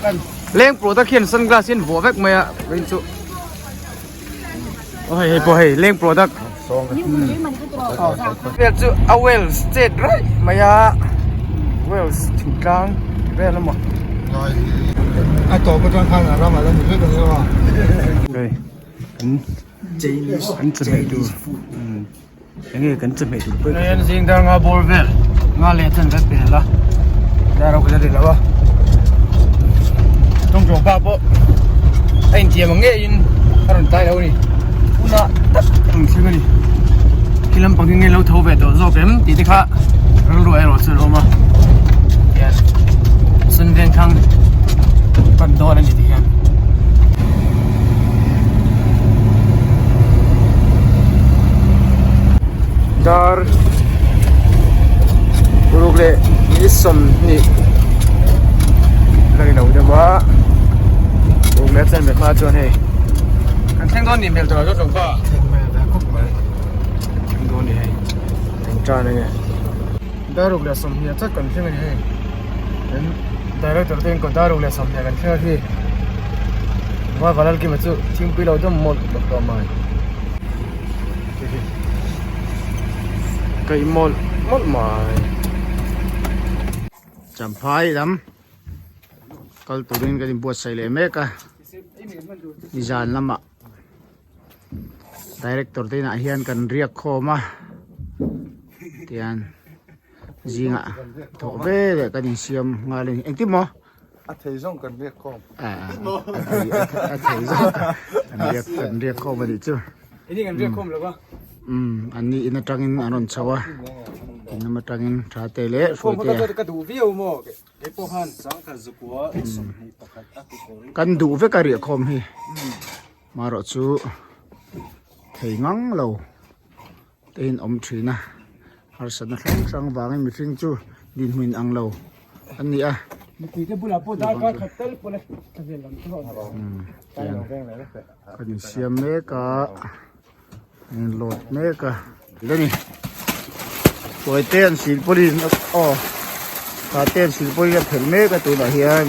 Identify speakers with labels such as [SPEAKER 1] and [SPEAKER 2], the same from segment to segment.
[SPEAKER 1] Leng product hian sunglass hi an vuah vek mai a vawiin chu aw hei hei pawh hei leng product vel chu a wales chet raih mai a wales thingtlang vel emaw
[SPEAKER 2] a tawp atang khan a ram a la ni vek a ni a
[SPEAKER 1] hei kan kan chawhmeh tur Enge kan chawhmeh tur pawh hian zing dar nga bawr vel nga leh chuan kan pe hlel a dar a ri lo a tawngtaw pa pawh a intiam ang ngeiin a rawn tlai lo a ni hunah tak a rawn thleng a ni khi lampang hi nge lo tho ve tawh zawk em tih te kha rilru erawh chu a awm a tihian sun veng thlang pan dawn a ni ti hian. Dar ruk leh ni sawmhnih la ni lo deuh a ruk leh chuan hma chuan hei kan thleng dawn nih hmel tawh lo pa thleng dawn ni hei eng tan enge dar ruk leh sawmhnih ah chiah kan thleng a ni hei kan director te in kawt dar ruk leh sawmhnih ah kan thleng a khi Valal kima chu thingpui lo dawm mawlh bawk tawh mai. Kaih mawlh mawlh mai.
[SPEAKER 3] Champhai lam kal turin kan inbuatsaih leh mek a nizan lamah director te inah hian kan riak khawm a tihian zingah thawh ve leh kan insiam nghal a ni engtin maw.
[SPEAKER 2] A thei zawng kan riak khawm.
[SPEAKER 3] A thei zawng kan riak kan riak khawm a nih chu.
[SPEAKER 1] Ini kan riak khawm lo va.
[SPEAKER 3] Um an ni in atangin an rawn chho a. In lam atangin tha te leh hruai te.
[SPEAKER 1] Ka duh viau maw kei pawh khan.
[SPEAKER 3] Kan duh vek a riah khawm hi. Marawh chu thei ngang lo te in awm thin a. Harsatna hrang hrang vangin mihring chu dinhmun ang lo an ni a.
[SPEAKER 1] Mipui te bulah pawh darkar khat tal pawh la tla vel ang chu
[SPEAKER 3] Kan insiam mek a, kan inlawt mek a. Ani Tuaite an silpawlin aw Tate an silpawlin a phelh mek a tunah hian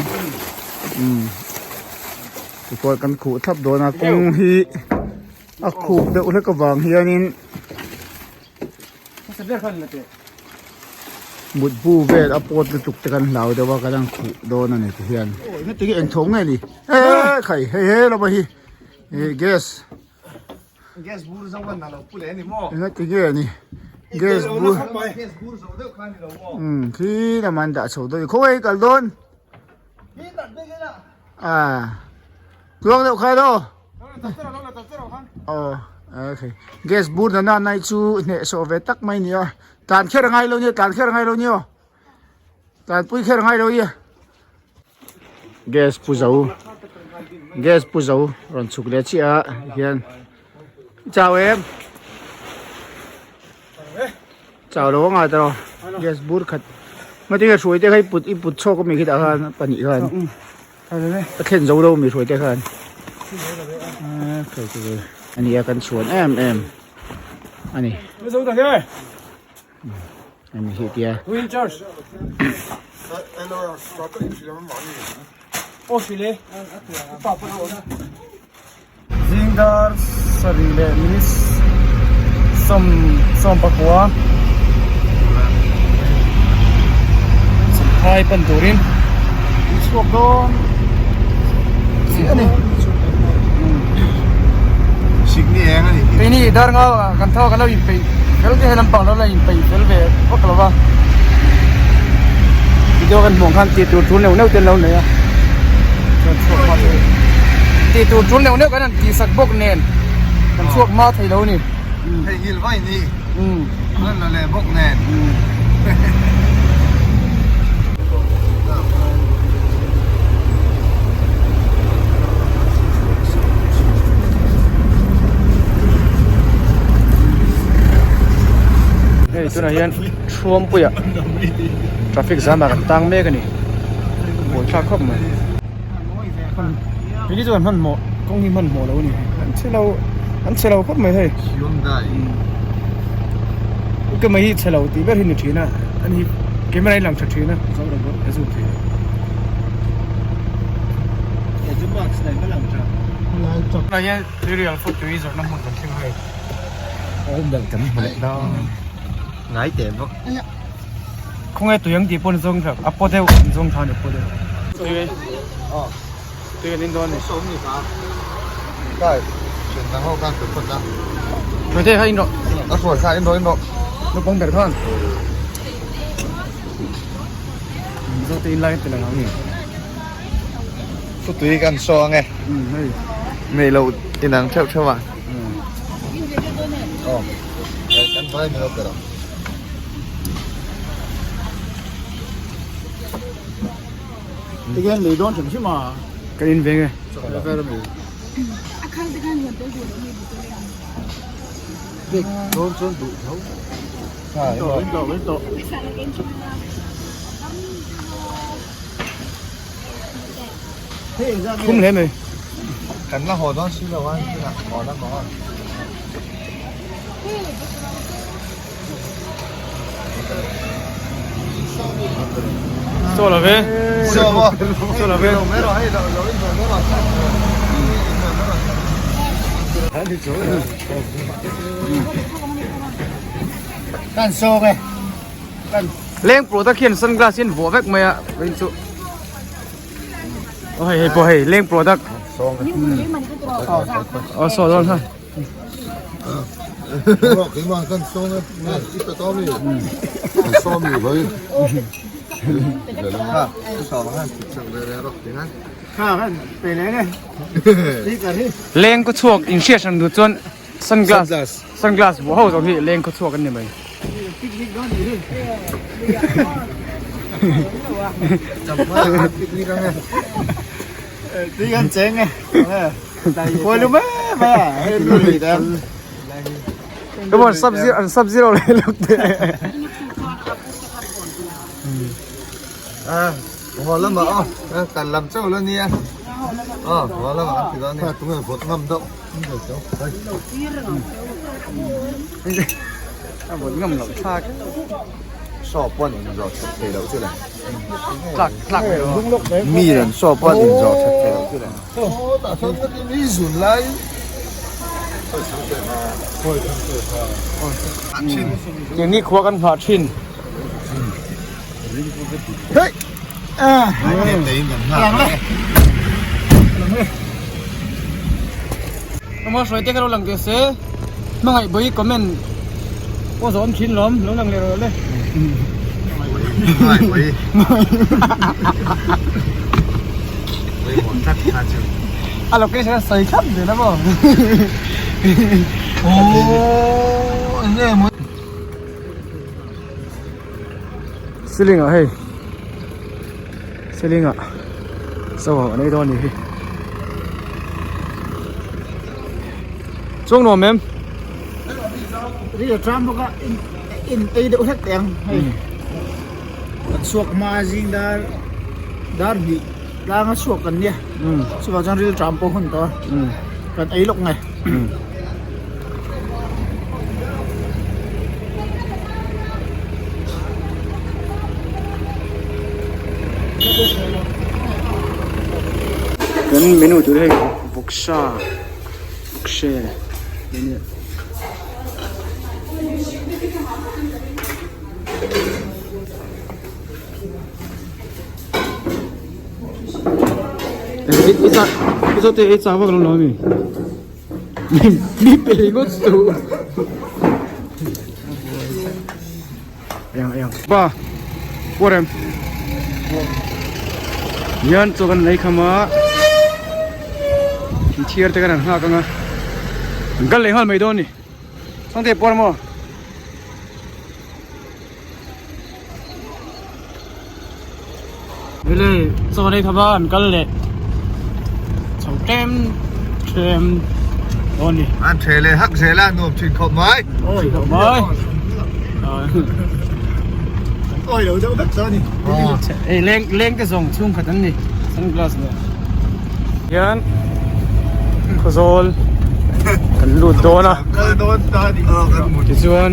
[SPEAKER 3] tichuan kan khuh thlap dawn a kawng hi a khup deuh hlek avang hianin. Mut bu vel a pawt lutuk te kan hlau deuh a kan han khuh dawn a ni ti hian heti hi eng thawm nge ni he khai hei he lawm a hi ih gas
[SPEAKER 2] gas bur zo an lo pu leh a ni maw
[SPEAKER 3] enga ti nge ni gas bur
[SPEAKER 2] gas bur zo deuh kha a ni lo maw
[SPEAKER 3] um khi lamah an dah chho dawn a ni khawngaih kal dawn a tluang deuh kha elaw. Aw okay gas bur na na nai chu hneh sawh ve tak mai nia tlan kher angai lo nia tlan kher angai lo nia tlan pui kher angai lo nia gas pu zo gas pu zo rawn chhuk leh chiah a hian chau em chau lo anga tawh gas bur khat matinge hruai te kha i put i put chhawk ami khi tah khan pahnih khan. A thlen zo lo mi hruai te khan a ni a kan chhuan em em a ni a ni hi tia
[SPEAKER 1] Zingdar sarih leh minutes sawm sawm pakua Champhai pan turin an chhuak dawn chiah a ni.
[SPEAKER 2] Sikni eng a ni.
[SPEAKER 1] Keini dar nga kan thawk kan lo inpeih fel te he lampang lo la inpeih fel ve vak lo va. Video kan hmuh ang khan tih tur tul neuh neuh te an lo nei a. Chuan chhuak hma thei tih tur tul neuh neuh kan han tih sak bawk nen kan chhuak hma thei lo a ni.
[SPEAKER 2] Theihnghilh vaih ni. Lan la leh bawk nen.
[SPEAKER 1] Hei tunah hian Thuampuia traffic jam ah kan tang mek a ni buaithlak khawp mai hei hi chuan hmanhmawh kawng hi hmanhmawh lo a ni an chhe lo an chhe lo khawp mai hei ka mai hi chhe lo tih ber hi ni thin a ani camera hi lang tha thin a a zoom thei. Tunah hian tuirial food tui zawrhna hmun kan thleng hei.
[SPEAKER 4] Kan hmu leh dawn. Ngai teh bawk.
[SPEAKER 1] Khawnge tui ang tih pawh an zawng thla a paw deuh an zawng thla a ni paw deuh. Tui tui an in dawn a ni.
[SPEAKER 2] Kai thian dang ho khan tui phawt a.
[SPEAKER 1] Tui te kha in rawh.
[SPEAKER 2] A hruai kha in rawh in rawh.
[SPEAKER 1] Naupang ber khan. Mizo te in lai tel ang ang.
[SPEAKER 4] Tui kan saw ang e.
[SPEAKER 1] Hei.
[SPEAKER 4] Nei lo inang theuh theuh a.
[SPEAKER 2] Aw. Kan vai mi lo ber ang.
[SPEAKER 3] Tihian lei dawn hrim hrim a.
[SPEAKER 1] Kan in veng e.
[SPEAKER 2] Bik dawn chuan duh tho.
[SPEAKER 3] In tawh in tawh.
[SPEAKER 1] Thum hle mai.
[SPEAKER 2] Kan la haw dawn si lo a, tunah haw la maw a.
[SPEAKER 1] Saw lo ve.
[SPEAKER 2] Saw maw?
[SPEAKER 1] Saw lo ve.
[SPEAKER 2] Mai rawh hei lo lo in haw mai rawh.
[SPEAKER 3] Kan sawng e.
[SPEAKER 1] Leng product hian sunglass hian vuah vek mai a vawiin chu aw hei hei pawh hei leng product aw saw dawn ha leng khaw chhuak in hriat hran duh chuan sunglass sunglass vuah ho zawng hi leng khaw chhuak an ni mai. Come on, sub zero, an sub zero leh luk te.
[SPEAKER 2] À, hồ lắm mà ô, cần làm châu lên nha. Ờ, hồ lắm mà thì đó nè. Tụi mình vượt ngâm đâu.
[SPEAKER 1] A vawt ngam loh thlak.
[SPEAKER 4] Saw pawn in zawh that thei loh chu le.
[SPEAKER 1] Tlak tlak ve aw.
[SPEAKER 4] Mi ran saw pawn in zawh that thei loh chu le.
[SPEAKER 1] Keini khua kan nghah thin.
[SPEAKER 3] Hei. Ah.
[SPEAKER 1] Emaw hruai te kha lo lang teh se hmangaih bawi comment pawh zawh awm thin lawm lo lang leh rawh le.
[SPEAKER 4] Hmangaih bawi. Bawi maw tlat kha chu.
[SPEAKER 1] A location a sawi thlap zel a maw.
[SPEAKER 2] Aww enge maw.
[SPEAKER 1] Ceiling ah hei ceiling ah chaw an ei dawn a nih hi chuang nuam em
[SPEAKER 3] ri a tram bawk a in ei deuh hlek teh ang hei a chhuak hma zing dar dar hnih tlang a chhuak kan nia chuvang chuan ril tram pawh hun tawh a kan ei lawk nge.
[SPEAKER 1] Kan menu tur hei vawksa vawkse ania. I chak i chak vak lo lo ami. Mi pe ngawt suh. Ayang ayang. Pa. Puarem. Hian chaw kan lei kham a. Thiar te kan han nghak anga. An kal leh nghal mai dawn ni. Sangte puar maw? Vele chaw lei kham a an kal leh chho tlem tlem dawn ni.
[SPEAKER 2] An the leh hak zel a nuam thin khawp mai.
[SPEAKER 1] Oi khawp mai.
[SPEAKER 3] Oi lo deuh vek chuan ni.
[SPEAKER 1] Ei leng leng te zawng chhung khat an ni sunglass nen. Hian khawzawl kan lut dawn a.
[SPEAKER 2] Kal dawn ta ni.
[SPEAKER 1] Tichuan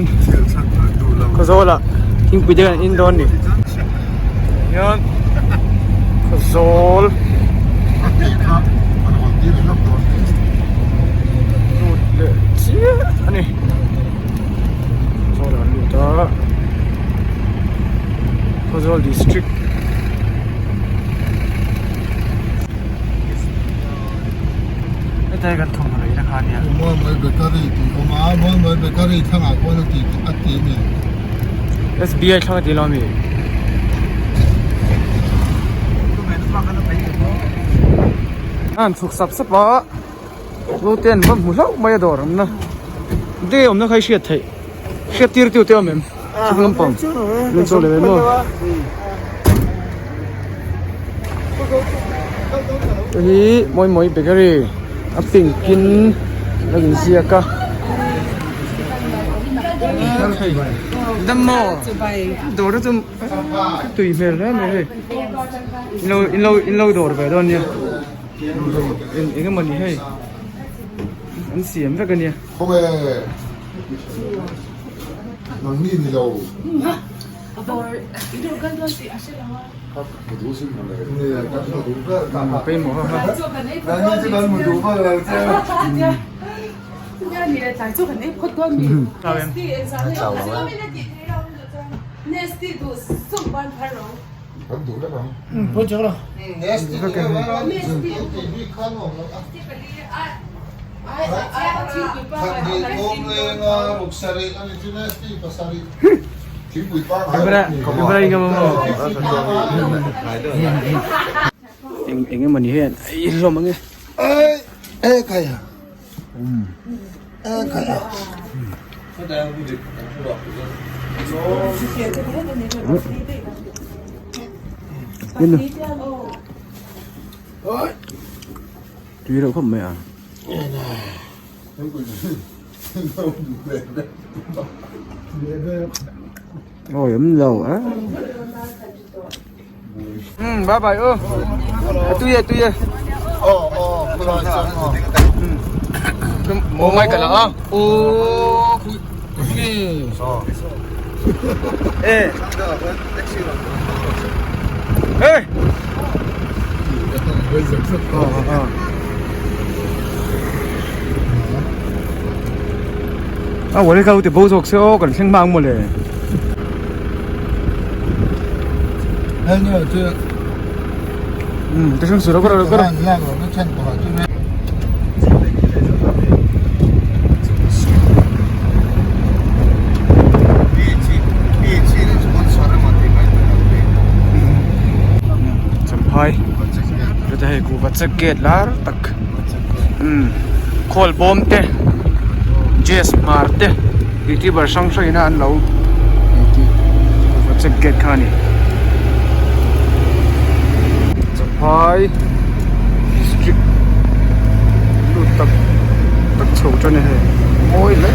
[SPEAKER 1] khawzawl ah thingpui te kan in dawn ni. Hian khawzawl. Lut leh chiah a ni. Khawzawl an lut a. Khawzawl district. Hetlai kan thawmhnaw lei na kha a nia.
[SPEAKER 2] Mualmuai bakery tih a awm a, Mualmuai bakery thlangah khuan a ti a ti a ni.
[SPEAKER 1] SBI thlang a ti lo a mi? A han chhuk sap sap a, naute an va hmu hlauh mai a dawr awmna de awmna kha i hriat theih hriat tir tiu te awm em chhuk lampang min chaw leh maw hei hi mawi mawi bakery a pink in a inziak a. Dam maw dawr te chu tui hmel hle mai hei inlo inlo inlo dawr ve dawn nia eng eng emaw ni hei an siam vek ania.
[SPEAKER 2] Khawnge nangni ni lo.
[SPEAKER 1] Eng eng emaw ni hian ei hlawm ang e. Tui reuh khawp mai a. Awi awm lo a. Um bye bye o. Tui e tui e. Ô mai cả là á. Ô khi. Ê. Ê. A wale ka te bo zawk se aw kan thleng hma ang mawle. Um te hrang sura kawr kawr. Champhai heta hei kuhva check gate lar tak umm khawl bawm te jazz hmar te youtuber hrang hrang ina an lo kuhva check gate kha a ni Champhai district lut tak tak chho tan a ni hei mawi hle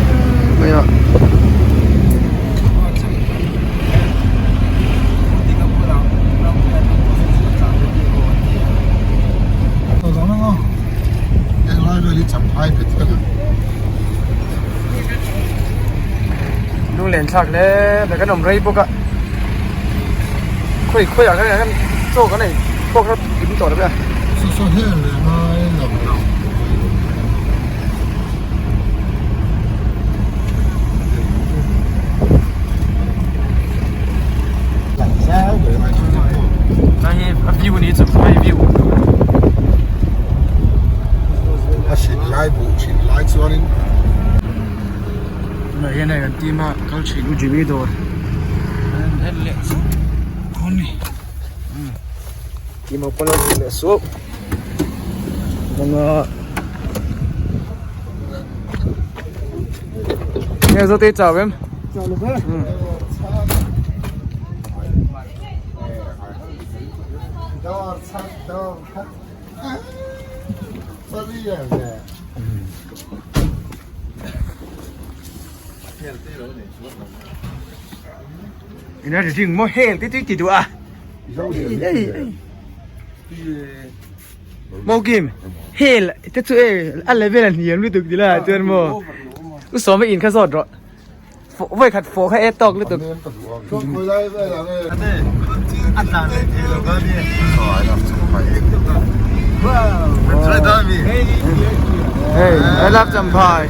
[SPEAKER 1] mai a. Lunglen thlak hle mai kan awm rei bawk a khawi khawi ah khan chaw kan ei pawh kha kim tawh lo ve a. Lai hi a view ni chu phai view.
[SPEAKER 2] A hrin lai buh thin lai chuanin.
[SPEAKER 1] Tunah hian hei kan team a kal thin u Jimmy dawr an en leh chu khawn ni. Team ho pawh lo leh suau. Nanga Nghe zo te chào em. Chào được hết. Ina ring mo hel ti ti ti du a. Mo kim hel te chu e a level a hniam lutuk ti la chuan mo u sawm a in kha zawt rawh vawi khat fawh kha e tawk lutuk. Hey, I love Champhai.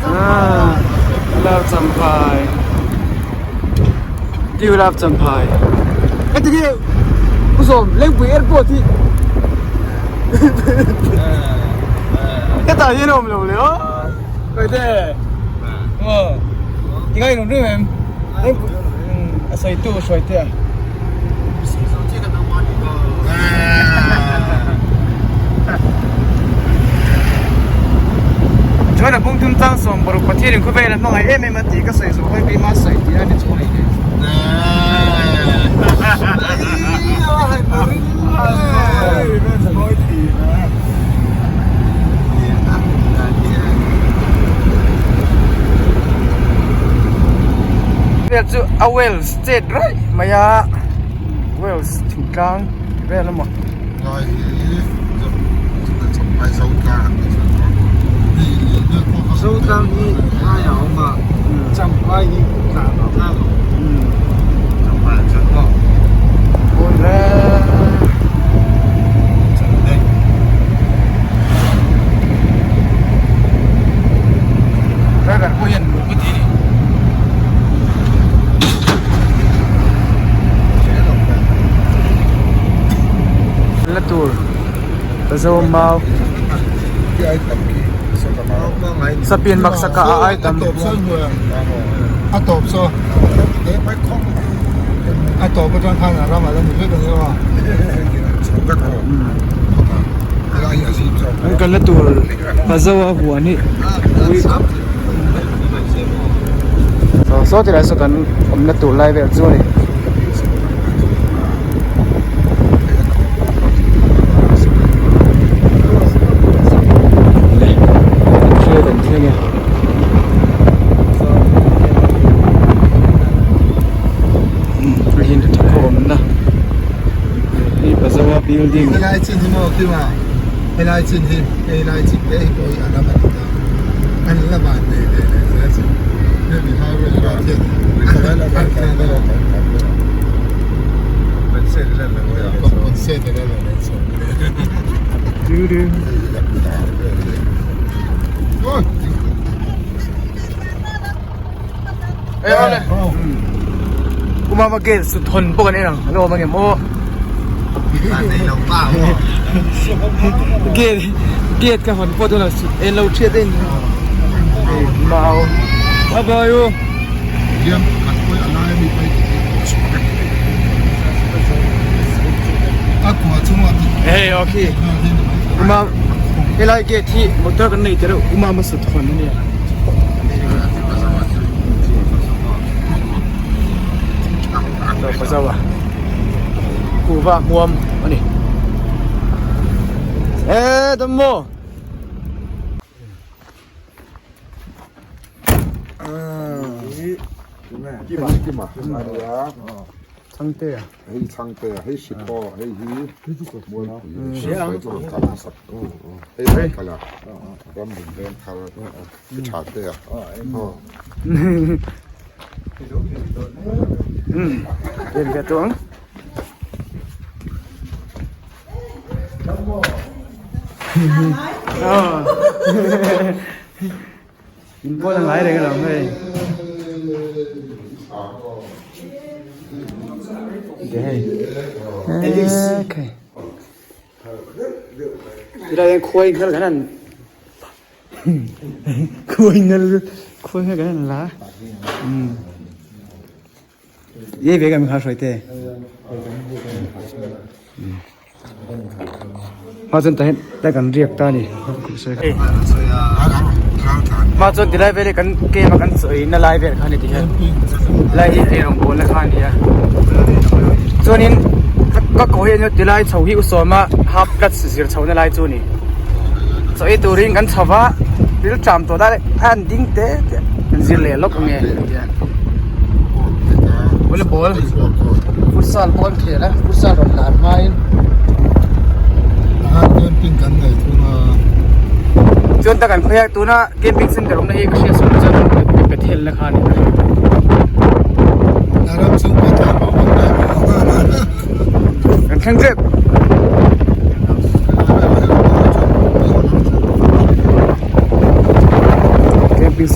[SPEAKER 1] Ah, I love Champhai. Do you love Champhai? Heti hi U Zawm Lengpui Airport hi hetah hian a awm lo le aw. Kaite. Aw. Tingai rawn rim em? Lengpui a sawi tu hruai te a. Chuan a bung tum tlang 60 Pathian in khawvel a hmangaih em em a tih ka sawi zawh hawi keimah sawi tih a ni chu nei nen. Vel chu a Wales chet raih mai a Wales thingtlang vel a maw.
[SPEAKER 2] Zotlang hi lai a awm a Champhai hi tlang a awm Champhai an chhan maw?
[SPEAKER 1] Driver pawh hian nuam a ti a ni. La tur ka zo mau Sapian mak saka a ai tam
[SPEAKER 2] a tawp saw a tawp atang khan a ram a la ni vek a ni aw
[SPEAKER 1] an kal na tur Pazo a huan hi ui saw saw tilai saw kan awmna tur lai vel chu a ni. Kan thleng e. Hei hi hnathawk awmna hi Pazo a building.
[SPEAKER 2] Helai chin hi maw Kima? Helai chin hi helai chin te hi pawh hi a ram a ni ta. An la van nei ve leh zel chu. Hemi highway ah hian compensate la la leh chho.
[SPEAKER 1] Umama gate su thon pawh kan en ang an awm angem aw gate gate ka hawn pawh tunah su en lo thiat a in mau bye bye u. Hei okay Umam helai gate hi motor kan nei te reuh Umama su thon ania. Pazawa kuhva hmuam a ni e dam maw Changte
[SPEAKER 5] hei changte hei siphaw hei hi mualpui chu rawn kal hmasak hei rawn kal a ram dun veng thar i tha te a
[SPEAKER 1] Em ve tawh ang. In pawn a ngai reng alawm hei. Hei. Okay. Tilai hian khuai nghal kan han khuai nghal khuai nghal kan han la. Um. Ye ve kan kha hruai te. Hma chuan tah hian tlai kan riak ta a ni. Hma chuan tilai vel hi kan cave a kan chawi na lai vel kha a ni ti hian lai hi eirawng bawl na kha a ni a chuanin ka ko hi tilai chho hi u sawma half clutch zir chho na lai chu a ni chaw ei turin kan chho va thil ṭam tawh ta a an ding te te an zir leh lawk ange volleyball futsal pawh an khel a futsal rawn lar hmain
[SPEAKER 2] camping kan nei thung a
[SPEAKER 1] chuan tak an khawi a tuna camping center awmna hi ka hriat sual chuan Bethel na kha a ni
[SPEAKER 2] a ram chhung pawh tlang a awm
[SPEAKER 1] kan thleng tep.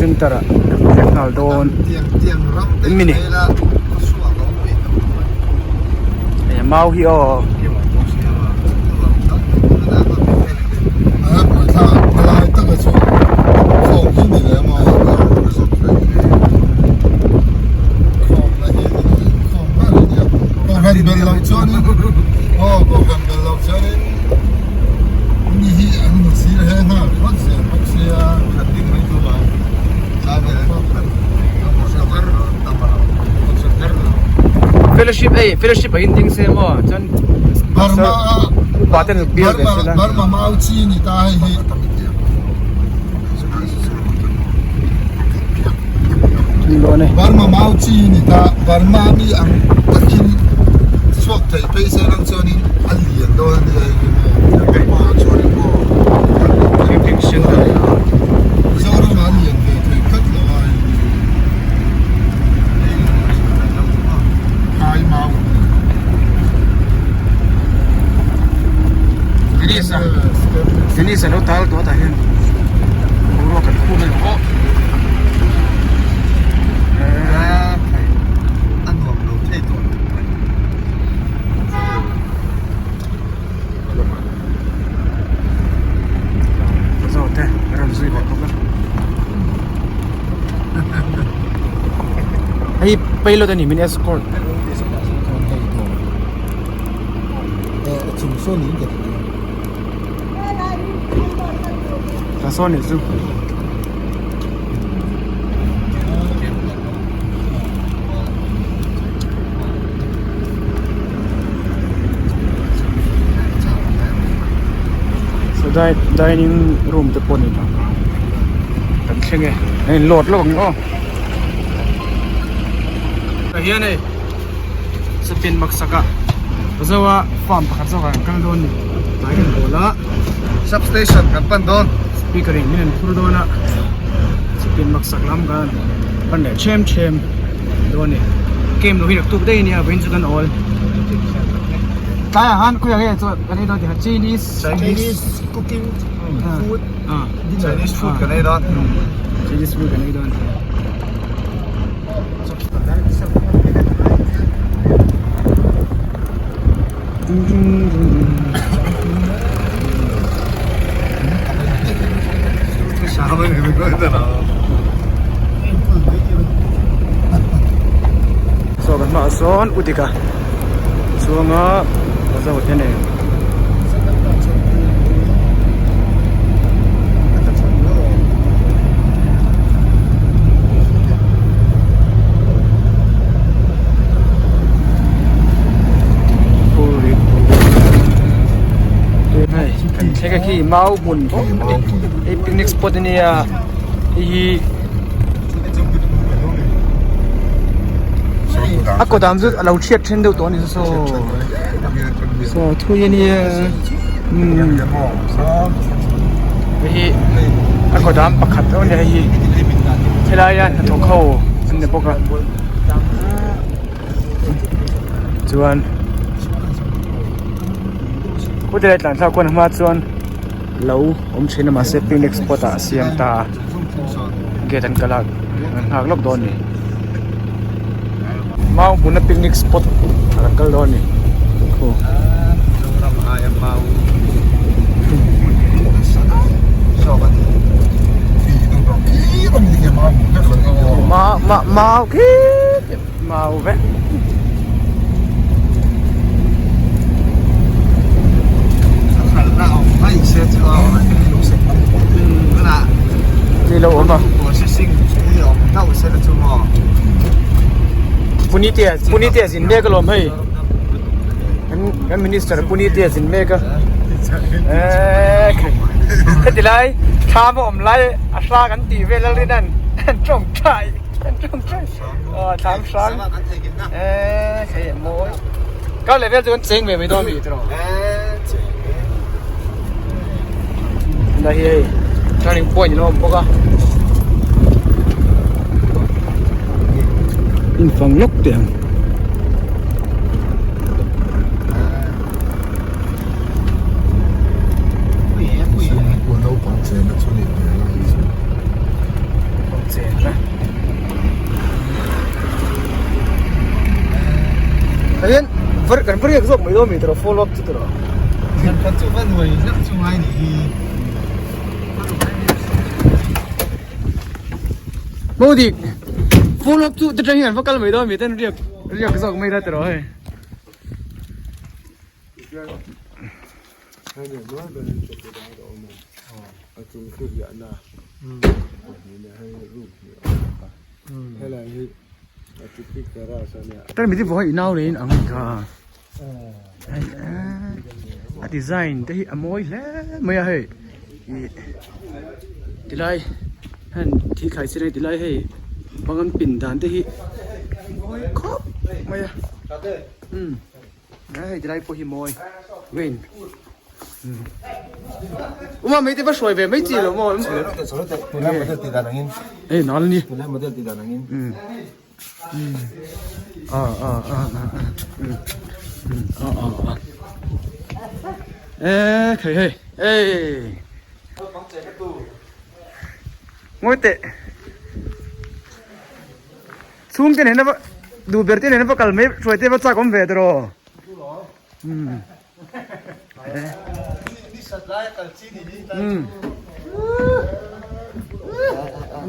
[SPEAKER 1] center ah kan thleng nghal dawn mini hei mau hi aw. Fellowship ei fellowship ah in ding se maw chuan
[SPEAKER 2] Burma
[SPEAKER 1] upa ten bial ve sela
[SPEAKER 2] Burma mau chi ni ta hei hi Burma mau chi ni ta Burma mi ang takin chhuak thei phei se lang chuanin a lian dawn a ni hei hi maw Burma ah chuanin maw Mizoram ah a lian ve thei tlat lo a hei hi Phai mau
[SPEAKER 1] Dennis a Dennis a lo tal tawh tah hian boruak kan khum a ni maw
[SPEAKER 2] A nuam lo thei tawh lo mai.
[SPEAKER 1] Zawh te a rawn zui ve bawk a. Hei payload a ni min escort. Ta sawn ni chu. So dining room te pawh ni ta kan thleng e a in load lawk ang aw tah hian hei sapin baksak ah Zoa farm pakhat zawk ah kan kal dawn ni tlai kan bawl a
[SPEAKER 2] substation kan pan dawn
[SPEAKER 1] speaker in min an phur dawn a sapin baksak lam kan pan leh them them dawn ni game lo hi rak tuk daih a nia vawiin chu kan awl tlaiah khan khawiah nge chuan kan ei dawn tih kha chinese
[SPEAKER 2] Chinese cooking food Chinese food kan ei dawn
[SPEAKER 1] Chinese food kan ei dawn. Saw kan hmaah sawn u dika chuanga zo te nen. Hei khi mau hmun hei picnic spot ania hei hi a kawt ah chu a lo chhiat then deuh tawh a ni saw saw thui ania hei hi a kawt ah pakhat a awm a ni hei hi helai a hnathawk ho an ni bawk a chuan khawtilai tlan thlak khawn hma chuan lo awm thin a mahse picnic spot ah a siam ta a gate an kalh a an nghak lawk dawn a ni mau hmuna picnic spot ah kan kal dawn a ni khu. Mau mau mau khi mau vek. Ni lo awm a. Punite Punite zin mek alawm hei. Kan minister Punite zin mek a. Heti lai thlam a awm lai a hra kan tih vel a rin an tawngtai an tawngtai aw thlam hrang eh hei a mawi kar leh vel chu kan cheng ve mai dawn mi tiraw tunah hi hei turning point a lo awm bawk a infang lawk teh ang. Kan va riak zawk mai dawn mi tawh follow up chu tawh.
[SPEAKER 2] Kan khat chu va nuai hlek chu ngai nih hi.
[SPEAKER 1] Modi follow up chu te tang hian va kal mai dawn mi ten riak riak zawk mai la tawh hei. Tarmit hi vawi inau nei in ang ka a design te hi a mawi hle mai a hei ih tilai han thil thlai chin a tilai hei bang an pin dan te hi mawi khawp mai a umm. Hei tilai pawh hi mawi rain uma mai te va hruai ve mai chi lo maw ei nal ni a a a a a a e khei hei ei ngawi teh Chhungte nena va duh ber te nena va kal mai hruai te va chak awm ve tawh umm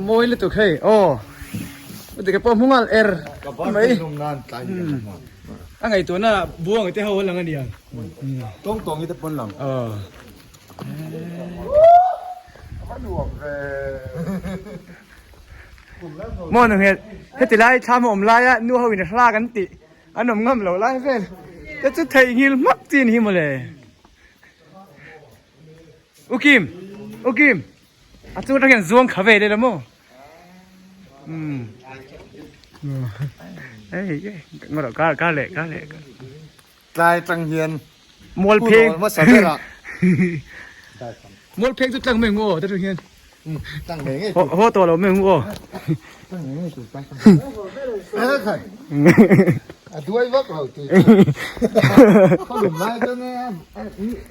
[SPEAKER 1] mawi lutuk hei aw dik pawh hmung al er mai a ngaihtuahna buang te ho a lang a nia
[SPEAKER 2] tawng tawng hi te pawn lang
[SPEAKER 1] aw
[SPEAKER 2] a nuam ve.
[SPEAKER 1] Maw nu hmel heti lai thlam a awm laia nu ho in a hla kan tih an awm ngam lo lai vel te chu theihnghilh hmak chi a ni hi mawle U Kim U Kim a chung atang hian zuang kha ve leh la maw umm hei ngaw kar kar leh kar leh
[SPEAKER 2] Tlai tang hian
[SPEAKER 1] Mual pheng Mual pheng chu tlang mai ang aw ta tang hian
[SPEAKER 2] Tlang ngei ngei
[SPEAKER 1] Haw tawh lo mai ang aw
[SPEAKER 2] Tlang ngei ngei tur tlang A duai vak lo ti Khaw lum lai chuan e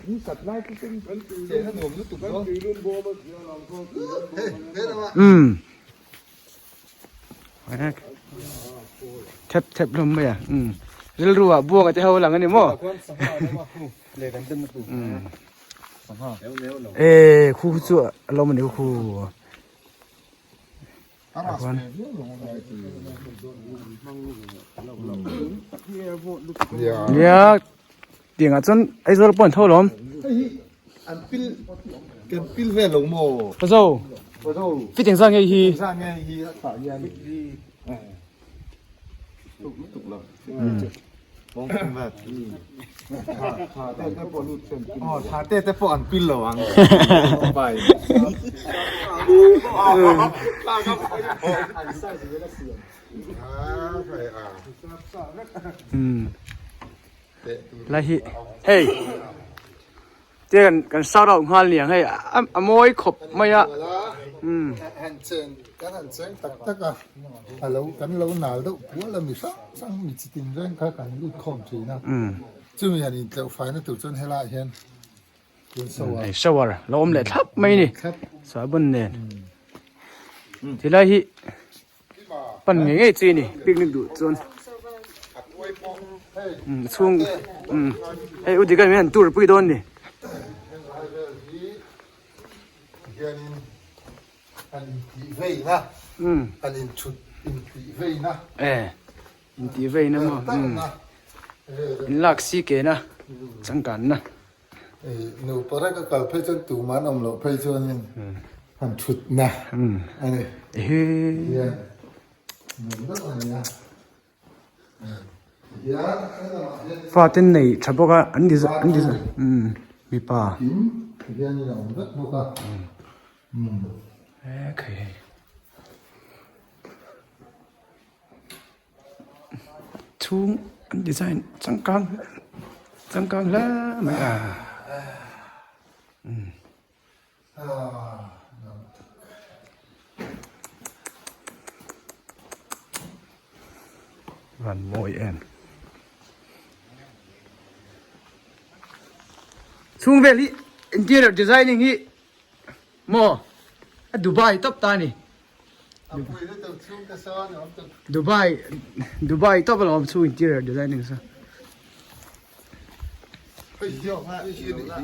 [SPEAKER 2] ni sat lai chu chen a nuam lutuk dawn
[SPEAKER 1] Umm Thep thep hlawm mai a umm rilru ah buanga te ho lang a ni maw e khu khu chu a lawm a ni khu nia tiangah chuan Aizawl pawh an tho alawm.
[SPEAKER 2] An pil kan pil vel lo maw?
[SPEAKER 1] Pazo.
[SPEAKER 2] Pazo.
[SPEAKER 1] Fit engzah nge hi?
[SPEAKER 2] Engzah nge hi a tah hian. Tuk lutuk lo. Bawng thum vel. Tha te te pawh lut sen. Oh tha te te pawh an pil lo ang. Bai.
[SPEAKER 1] Hmm. Lai hi hei te kan kan shout out nghal niang hei a mawi khawp mai a
[SPEAKER 2] umm han chen kan han cheng tak tak a a lo kan lo nal deuh pual a mi hrang hrang mi chi tin reng kha kan lut khawm thin a chumi han intleuh faina tur chuan helaiah hian
[SPEAKER 1] Hei shower lo awm leh thlap mai ni sahbawn nen tilai hi pan ngei ngei chi ni picnic duh chuan chhung hei u dika hian tour pui dawn ni. Intih veina maw in lak si kena changkanna.
[SPEAKER 2] Nupa rek a kal phei chuan tumah an awm loh phei chuanin han thutna a ni. Hian nuam deuh a ni a. Hian helamah hian
[SPEAKER 1] Fate nei tha bawk a an an mipa.
[SPEAKER 2] Kim hianin a awm vek bawk a.
[SPEAKER 1] Ekhei hei. Chhung an design changkang changkang hle mai a umm. Van mawi em. Chhung vel hi interior designing hi maw a Dubai tawp ta a ni. Dubai Dubai tawp alawm chhung interior designing sa.
[SPEAKER 5] Hei hi hei hi a nih hi.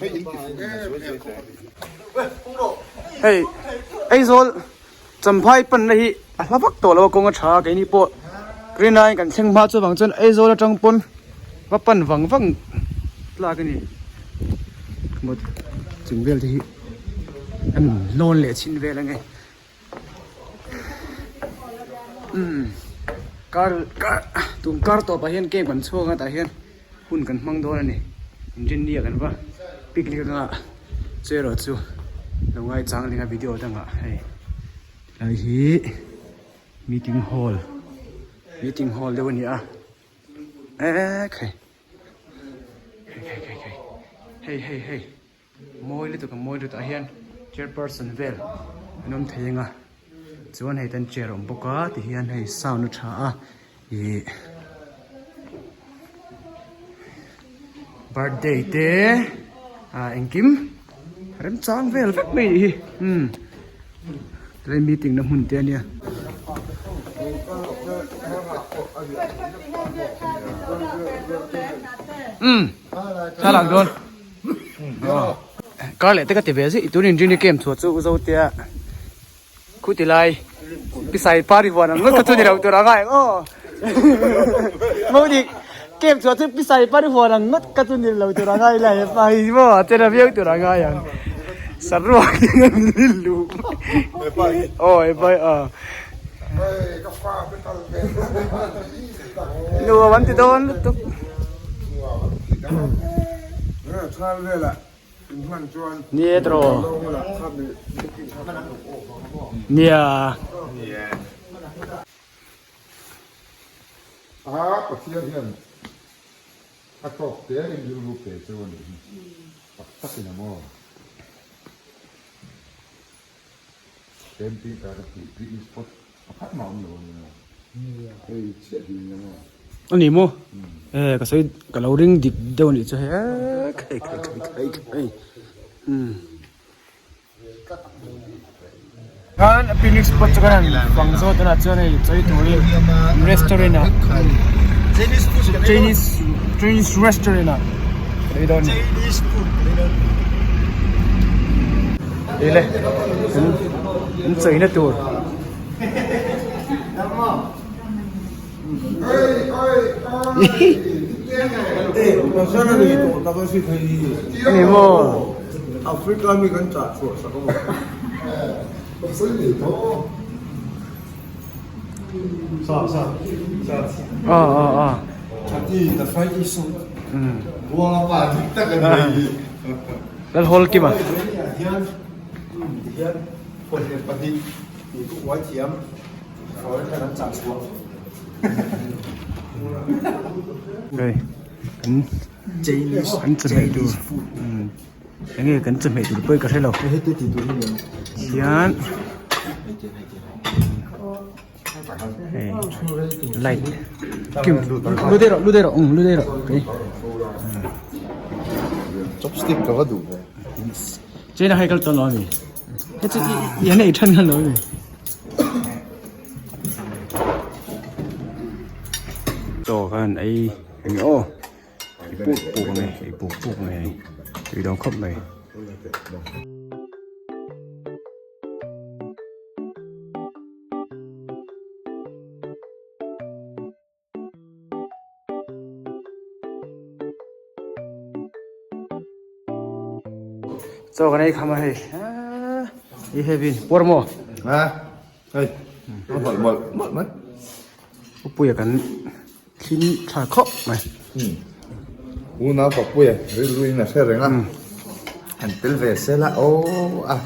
[SPEAKER 5] Hei in ti fuh em em khawp a nih hi.
[SPEAKER 1] Hei Aizawl Champhai panna hi a hla vak tawh lo a kawng a tha a keini pawh green line kan thleng hma chuvang chuan Aizawl atang pawn va pan vang vang tlak a ni chung vel te hi an lawn leh chhin vel ange. Umm kar kar tun kar tawpah hian camp kan chhuak a tah hian hun kan hmang dawn a ni inrinni ah kan va picnic anga chu erawh chu lo ngaichang ling a video dangah hei tilai hi meeting hall meeting hall deuh a ni a ekhei khei khei khei khei hei hei hei. Mawi lutuk a mawi lutuk ah hian chairperson vel an awm thei ang a chuan hei tan chair a awm bawk a ti hian hei sound a tha a ih birthday te ah engkim remchang vel vek mai anih hi umm tlai meeting na hmun te a nia. Umm thlalak dawn. Kar leh te ka ti ve zui tun inrini camp chhuah chu Uzotea khuti lai pisai pari huan ang ngawt kha chu ni lo tur a ngai ang aw Modi camp chhuah chu pisai pari huan ang ngawt kha chu ni lo tur a ngai lai hepa hi maw a chena viau tur a ngai ang saruak in an lu aw hepa hi aw Nuam an ti dawn lutuk. Ni e tawh. Nia.
[SPEAKER 5] A Pathian hian a tawk te in rilru pe chu a nih hi. Tak takin a maw. Camping car ka tih picnic spot pakhat mah awm lo a nia. Hei chiah hi nia maw.
[SPEAKER 1] A ni maw? E ka sawi ka lo ring dik deuh a nih chu hei khai khai khai khai khai umm. Khan picnic spot chu kan han fang zawt tunah chuan hei chawi turin restaurant ah Chinese Chinese restaurant ah ka ei dawn a ni. Ele kan an chawina tur. Ani maw?
[SPEAKER 2] Africa mi kan chah chhuah sak a maw?
[SPEAKER 1] Lal hawl kim a. Hei kan kan chawhmeh tur enge kan chawhmeh tur pawh hi ka hre lo hian. Hei light kim lu dei rawh lu dei rawh um lu dei rawh kei
[SPEAKER 5] chopstick ka va duh ve
[SPEAKER 1] chena hei kal tawn lo ami he chu i an ei than khan lo ami chaw khan ei eng aw ei puk puk ang e ei puk puk ang e hei tui dawn khawp mai. Chaw kan ei kham a hei i heavy puar maw
[SPEAKER 5] a hei mawlh mawlh mawlh mai
[SPEAKER 1] upuia kan thlim tha khawp mai
[SPEAKER 5] unau papuia rilru in a hre reng a han tel ve se la aw a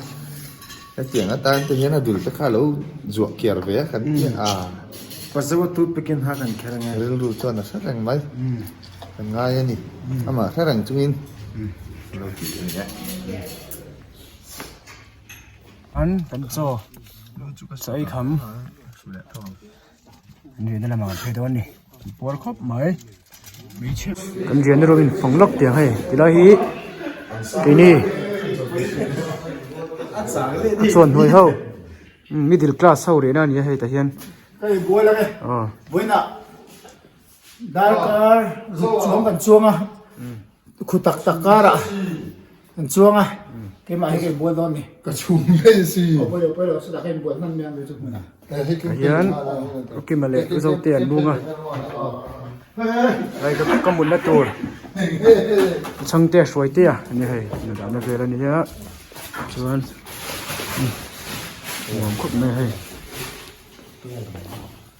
[SPEAKER 5] hetiang atan te hian a dul te kha lo zuah kiar ve a kan ti a
[SPEAKER 3] Pazawa tu pekin ha kan kher ange
[SPEAKER 5] rilru chuan a hre reng mai kan ngai a ni amah hre reng chungin lo ti a ni e.
[SPEAKER 1] An kan chaw chaw ei kham. An riahna lamah kan phei dawn a ni an puar khawp mai kan riahna rawng in fang lawk tiang hei tilai hi keini a chuan hnuai ho middle class ho riahna a ni a hei tah hian aw
[SPEAKER 3] darkar ruk chuang kan chuang a. Khu tak tak karah an chuang a, keimah hi ka inbual dawn ni.
[SPEAKER 2] Ka chhung ngei si.
[SPEAKER 3] Aw pawilo pawilo chutah ka inbual hman mai ang chu hmunah.
[SPEAKER 1] Tah hian Ukima leh Uzote an bung a, hei ka mutna tur chhangte a hruai te a ni hei na dahna vel a nia chuan nuam khawp mai hei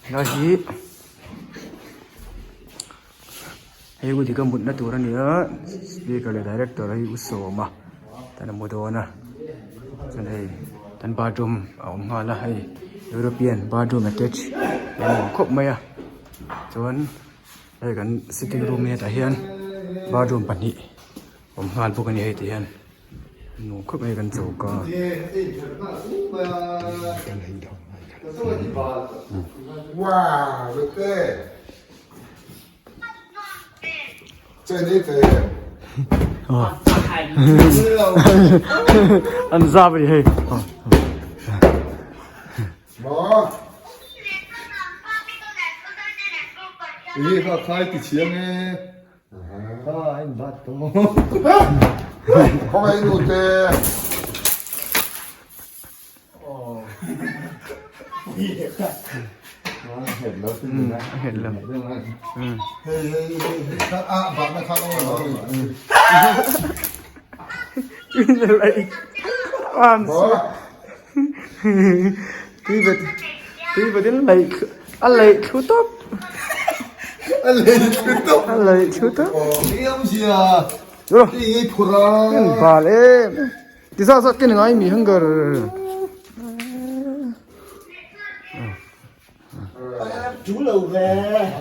[SPEAKER 1] helai hi. Hei u dika mutna tur a ni a speaker leh director hi u sawm a tan a mu dawn a chuan hei kan bathroom a awm nghal a hei european bathroom attach a nuam khawp mai a chuan hei kan sitting room hetah hian bathroom pahnih awm nghal bawk a ni hei ti hian nuam khawp mai kan choka.
[SPEAKER 2] Wow, look there.
[SPEAKER 1] An zap a ni hei. A leih thlu tawp a leih thlu tawp bal em. Ti zat zat ken ngai mi hunger.
[SPEAKER 3] Chú lâu về.